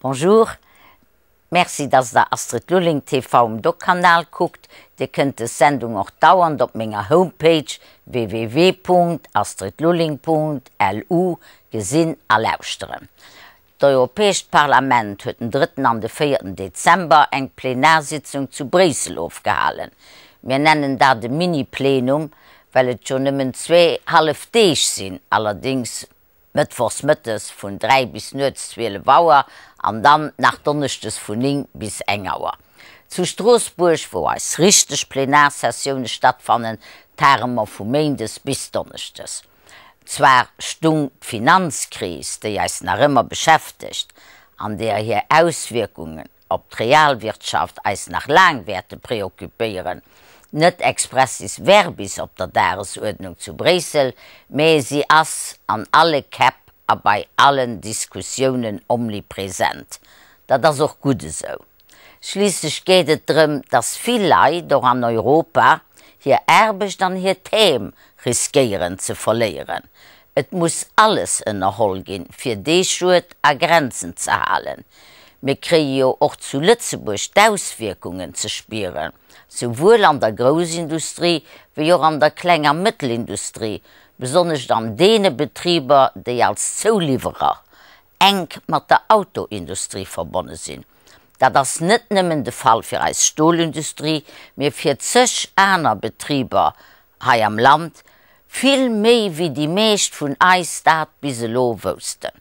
Bonjour, Merci dass der Astrid Lulling TV um Doc-Kanal kuckt. Dir kënnt des Sendung och dauernd op menger Homepage www.astridlulling.lu gesinn a lauschteren. D'Europäescht Parlament huet den drëtten an de véierten Dezember eng Plenarsitzung zu Bréissel ofgehalen. Mir nennen dat e Mini-Plenum, well et jo nëmmen zwee hallef Deeg sinn, allerdéngs mëttwochs mëttes vun 3 bis nuets 12 Auer an dann nach donneschdes vun 9 bis eng Auer. Zu Stroossbuerg, wou eis richteg Plenarsessioune stattfannen, tage mer vu méindes bis donneschdes. Zwar stung d'Finanzkris, déi eis nach ëmmer beschäftegt an deer hir Auswierkungen op d'Realwirtschaft eis nach laang wäerte preoccupéieren, net expressis verbis op der Dagesuerdnung zu Bréissel, mä si ass an alle Käpp a bei allen Diskussiounen omnipresent. Dat ass och gutt esou. Schliisslech geet et drëm, dass vill Leit, och an Europa, hir Aarbecht an hir Heem riskéieren ze verléieren. Et muss alles ënnerholl ginn, fir dee Schued a Grenzen ze halen. Mir kréie jo och zu Lëtzebuerg d'Auswierkungen ze spieren, souwuel an der Groussindustrie wéi och an der Kleng a Mëttelindustrie, besonnesch an deene Betriber, déi als Zouliwwerer enk mat der Autoindustrie verbonne sinn. Dat ass net nëmmen de Fall fir eis Stolindustrie, mee fir zeg aner Betriber hei am Land, vill méi wéi déi meescht vun eis dat bis elo woussten.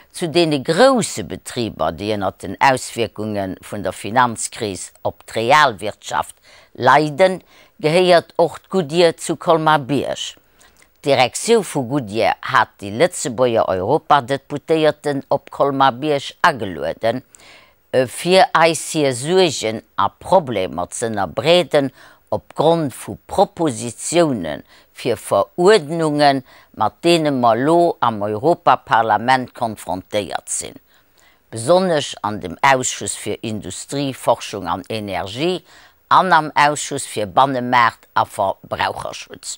Zu deene grousse Betriber, déi ënnert den Auswierkunge vun der Finanzkris op d'Realwirtschaft leiden, gehéiert och d'Goodyear zu Colmar-Bierg. D'Direktiou vu Goodyear hat déi Lëtzebuerger Europadeputéierten op Colmar-Bierg agelueden, fir eis hir Suergen a Problemer z'ënnerbreeden opgrond vu Propositioune fir Veruerdnungen, mat deene mer elo am Europaparlament konfrontéiert sinn, besonnesch an dem Ausschuss fir Industrie, Forschung an Energie an am Ausschuss fir Bannemaart a Verbraucherschutz.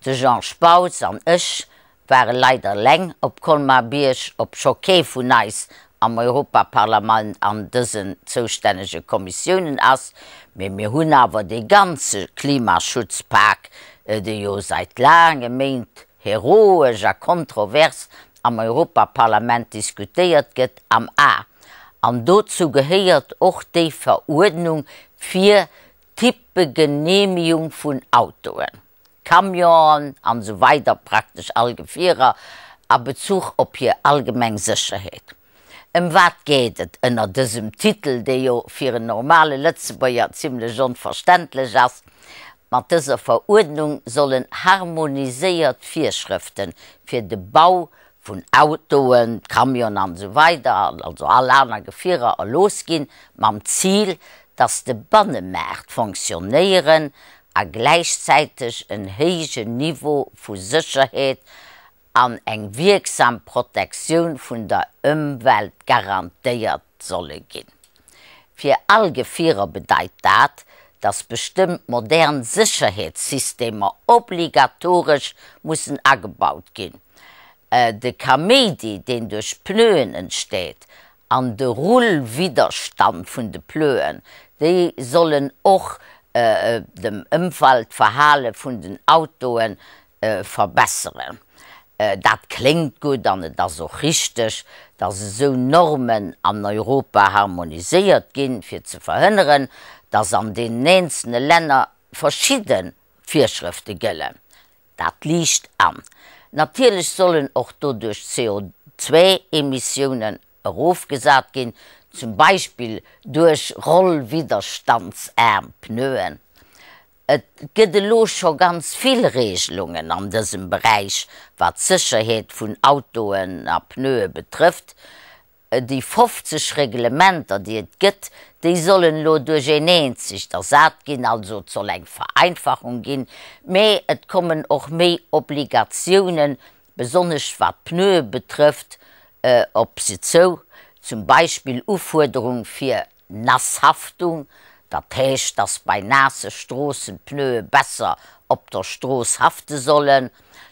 De Jean Spautz an ech ware leider eleng op Colmar-Bierg, obscho kee vun eis am Europaparlament an dësen zoustännege Kommissiounen ass, mee mir hunn awer dee ganze Klimaschutzpak, dee jo seit laange Méint heroesch a kontrovers am Europaparlament diskutéiert gëtt, am A. An dozou gehéiert och déi Veruerdnung fir d'Typegenehmigung vun Autoen, Camionen an esou weider, praktesch all Gefierer, a Bezuch op hir allgemeng Sécherheet. Ëm wat geet et ënner dësem Titel, dee jo fir en normale Lëtzebuerger zimlech onverständlech ass? Mat dëser Veruerdnung sollen harmoniséiert Virschrëfte fir de Bau vun Autoen, Camionen an esou weider, also all aner Gefierer, erlooss ginn, mam Zil, dass de Bannemaart fonctionnéieren a gläichzäiteg en héijen Niveau vu Sécherheet an eng wierksam Protektioun vun der Ëmwelt garantéiert solle ginn. Fir all Gefierer bedeit dat, dass bestëmmt modern Sécherheetssystemer obligatoresch mussen agebaut ginn. De Kaméidi, deen duerch d'Pneuen entsteet, an de Rullwidderstand vun de Pneuen, déi sollen och dem Ëmweltverhale vun den Autoe verbesseren. Dat kléngt gutt an et ass och richteg, datt esou Normen an Europa harmoniséiert ginn, fir ze verhënneren, datt an deenen eenzele Länner verschidde Virschrëfte gëllen. Dat liicht an. Natierlech sollen och doduerch d'CO2-Emissiounen erofgesat ginn, zum Beispill duerch rollwidderstandsaarm Pneuen. Et gëtt elo scho ganz vill Regelungen an dësem Beräich, wat d'Sécherheet vun Autoen a Pneue betrëfft. Déi 50 Reglementer, déi et gëtt, déi sollen elo duerch een eenzegt ersat ginn, also et soll eng Vereinfachung ginn, mee et kommen och méi Obligatiounen, besonnesch wat d'Pneue betrëfft, op se zou, zum Beispill Ufuerderung fir Nasshaftung, dat heescht, dass bei naasse Stroossen d'Pneue besser op der Strooss hafte sollen,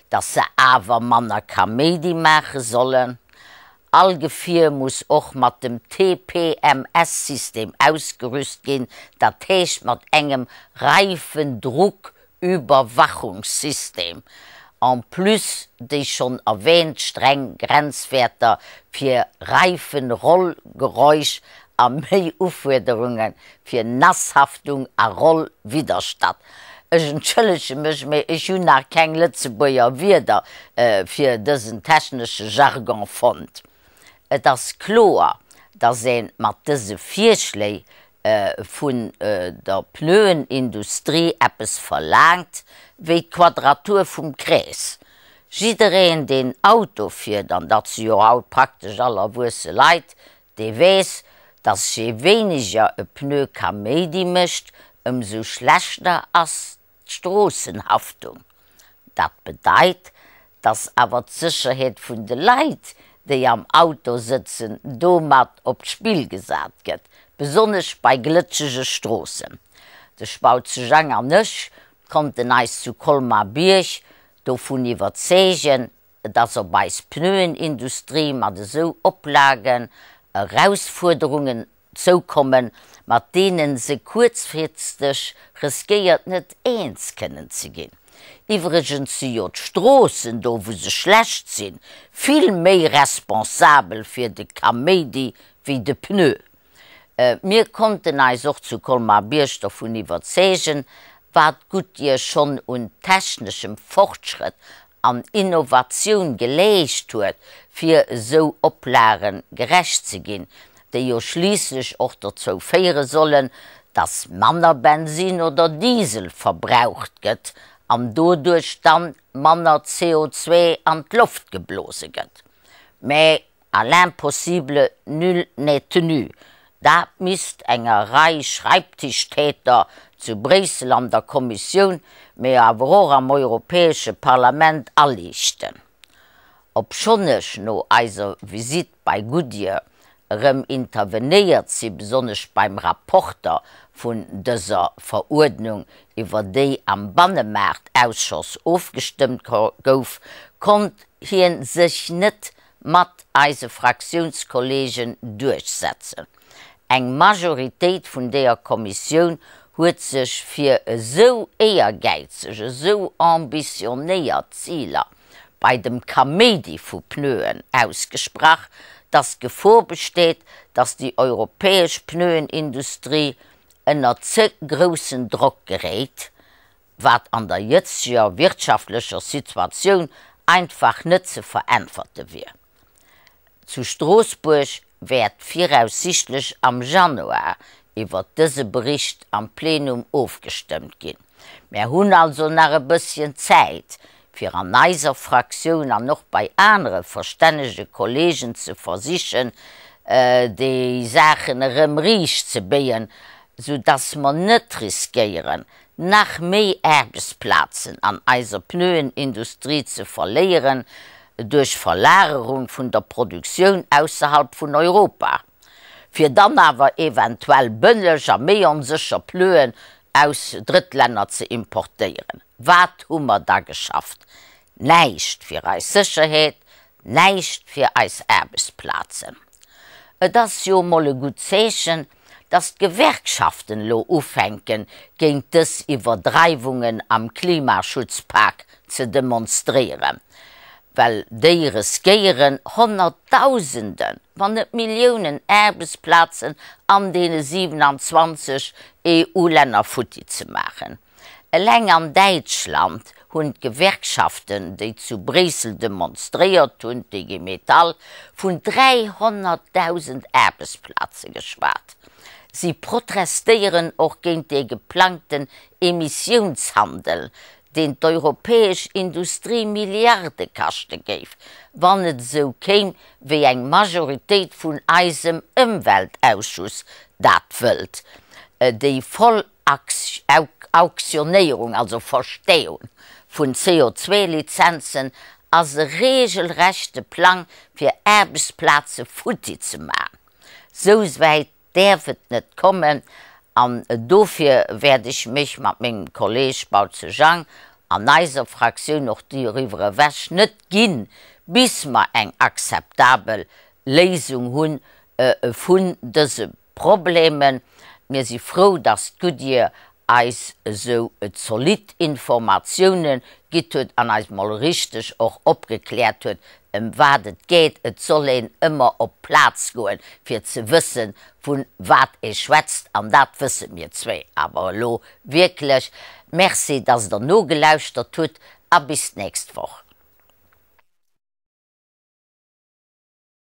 dass se awer manner Kaméidi maache sollen. All Gefier muss och mat dem TPMS-System ausgerüst ginn, dat heescht mat engem Reifendrucküberwachungssystem. En plus déi schonn erwäänt streng Grenzwäerter fir Reifenrollgeräusch a méi Ufuerderunge fir Nasshaftung a Rollwidderstatt. Ech entschëllege mech, mee ech hunn nach keng Lëtzebuerger Wierder fir dësen technesche Jargon fonnt. Et ass kloer, datt ee mat dëse Virschléi vun der Pneuenindustrie eppes verlaangt wéi d'Quadratur vum Krees. Jiddereen, deen Auto fiert, an dat si jo haut praktesch all erwuesse Leit, Dee weess, dass je wéiniger e Pneu Kaméidi mécht, ëmsou schlechter ass d'Stroossenhaftung. Dat bedeit, dass awer d'Sécherheet vun de Leit, déi am Auto sëtzen, domat op d'Spill gesat gëtt, besonnesch bei glëtschege Stroossen. De Spautze Jang an ech konnten eis zu Colmar-Bierg dovun iwwerzeegen, dass op eis Pneuenindustrie mat esou Oplagen Erausfuerderungen zoukommen, mat deene se kuerzfristeg riskéiert net eens kënnen ze ginn. Iwwregens si jo d'Stroossen, do wou se schlecht sinn, vill méi responsabel fir de Kaméidi wéi de Pneu. Mir konnten eis och zu Colmar-Bierg dovun iwwerzeegen, wat Goodyear schonn un techneschem Fortschrëtt an Innovatioun geleescht huet, fir esou Oplage gerecht ze ginn, déi jo schliisslech och dozou féiere sollen, dass manner Bensin oder Diesel verbraucht gëtt an doduerch dann manner CO2 an d'Loft geblose gëtt. Mä À l'impossible, nul n'est tenu. Dat misst enger Rei Schreibtischtäter zu Bréissel an der Kommissioun, mee awer och am Europäesche Parlament aliichten. Obschonn ech no eiser Visitt bei Goodyear erëm intervenéiert si, besonnesch beim Rapporter vun dëser Veruerdnung, iwwer déi am Bannemaartausschoss ofgestëmmt gouf, konnt hien sech net mat eise Fraktiounskolleegen duerchsetzen. Eng Majoritéit vun deeër Kommissioun huet sech fir esou éiergäizeg, esou ambitionéiert Ziler bei dem Kaméidi vu Pneuen ausgesprach, dass d'Gefor besteet, dass déi europäesch Pneuenindustrie ënner ze groussen Drock geréit, wat an der jëtzeger wirtschaftlecher Situatioun einfach net ze veräntwerte wier. Zu Stroossbuerg wäert viraussichtlech am Januar iwwert dëse Bericht am Plenum ofgestëmmt ginn. Mär hunn also nach e bësschen Zäit, fir an eiser Fraktioun an och bei anere verstännege Kollegen ze versichen, déi Saachen erëm riicht ze béien, soudass mer net riskéieren, nach méi Aarbechtsplazen an eiser Pneuenindustrie ze verléieren duerch Verlagerung vun der Produktioun ausserhalb vun Europa, fir dann awer eventuell bëlleg a méi onsécher Pneuen aus Drëttlänner ze importéieren. Wat hu mer da geschafft? Näischt fir eis Sécherheet, näischt fir eis Aarbechtsplazen. Et ass jo emol e gutt Zeechen, dass d'Gewerkschaften elo ufänken, géint dës Iwwerdreiwungen am Klimaschutzpak ze demonstréieren, well déi riskéieren, Honnertdausenden, wann net Milliounen Aarbechtsplazen an deene 27 EU-Länner futti ze maachen. Eleng an Däitschland hunn d'Gewerkschaften, déi zu Bréissel demonstréiert hunn, d'IG Metall, vun 300.000 Aarbechtsplaze geschwat. Si protestéieren och géint dee geplangten Emissiounshandel, deen d'europäesch Industrie Milliarde kaschte géif, wann et esou kéim, wéi eng Majoritéit vun eisem Ëmweltausschuss dat wëllt. Déi voll Auktionéierung, also Versteeung vun CO2-Lizenzen, ass e regelrechte Plang fir Aarbechtsplaze futti ze man. Sou wäit däerf et net kommen an dofir wäert ech mech mat mengem Kolleg Spautze Jang an eiser Fraktioun och doriwwer ewech net ginn, bis mer eng akzeptabel. Léisung hu vun dëse Problemen. Mir si frou, dass d'Goodyear eis esou zolidd Informatioune gitt huet an eis mol richteg och opgekläert huet, ëm wat et geet. Et soll een ëmmer op d'Plaz goen, fir ze wëssen, vu wat ee schwätzt, an dat wësse mir zwéi awer elo wierklech. Merci, dass Der nogelauschtert hutt a bis d'nächst Woch.